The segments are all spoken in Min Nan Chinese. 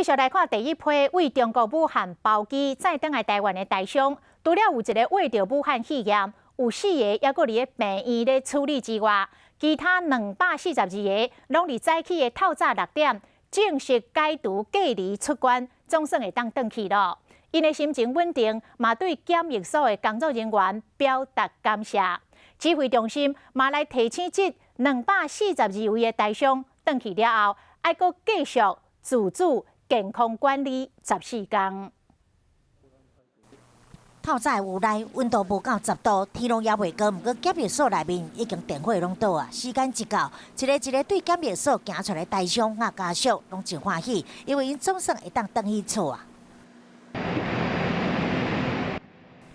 續來看第一批對中國武漢包機載轉來台灣的台商，除了有一个罹著武漢肺炎，有四个猶閣佇咧病院咧處理之外，其他242个攏佇早起的透早6點正式解除隔離出關，總算會當轉去囉。𪜶的心情穩定，嘛對檢疫所的工作人員表達感謝。指揮中心嘛來提醒這242位的台商轉去了後，愛閣繼續自主健康管理14天。透早的雨內溫度無到10度，天攏猶未光，毋過檢疫所內面已經電火攏倒啊。時間一到，一个一个對檢疫所行出來台商佮家屬攏真歡喜，因為𪜶總算會當轉去厝啊。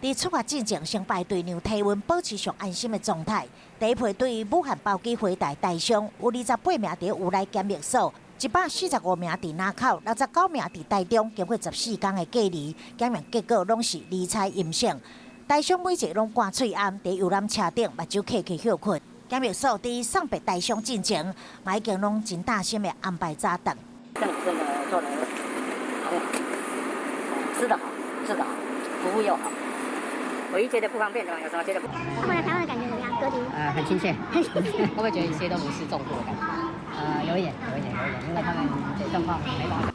佇出發進前，先排隊量體溫，保持上安心的狀態。第一批對武漢包機回台台商有28名佇烏來檢疫所，145名佇林口，69名佇台中，經過14天的隔離檢驗結果攏是二採陰性。台商每一个攏掛喙罨，佇遊覽車頂目睭瞌去歇睏。檢疫所佇送別台商進前，嘛已經攏真貼心的安排早頓。政府真的做得很好，吃得好，住得好，服務又好。唯一覺得不方便的嘛，有什麼覺得不？回來台灣的感覺怎麼樣？隔離？很親切。會不會覺得一切都如釋重負的感覺？有一點，有一點，有一點，因為他們這狀況沒辦法。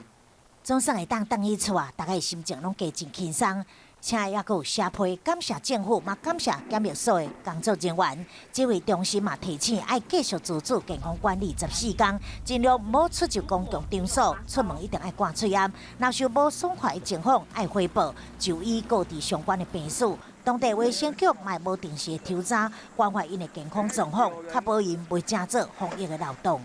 總算會當轉去厝啊，大家心情攏加真輕鬆。且猶閣有寫批感謝政府，嘛感謝檢疫所的工作人員。指揮中心嘛提醒，愛繼續自主健康管理14天，盡量毋好出入公共場所，出門一定愛掛喙罨。若是有無爽快的情況，愛匯報就醫告知相關的病史。當地衛生局嘛無定時的抽查，關懷𪜶的健康狀況，確保𪜶袂成做防疫的漏洞。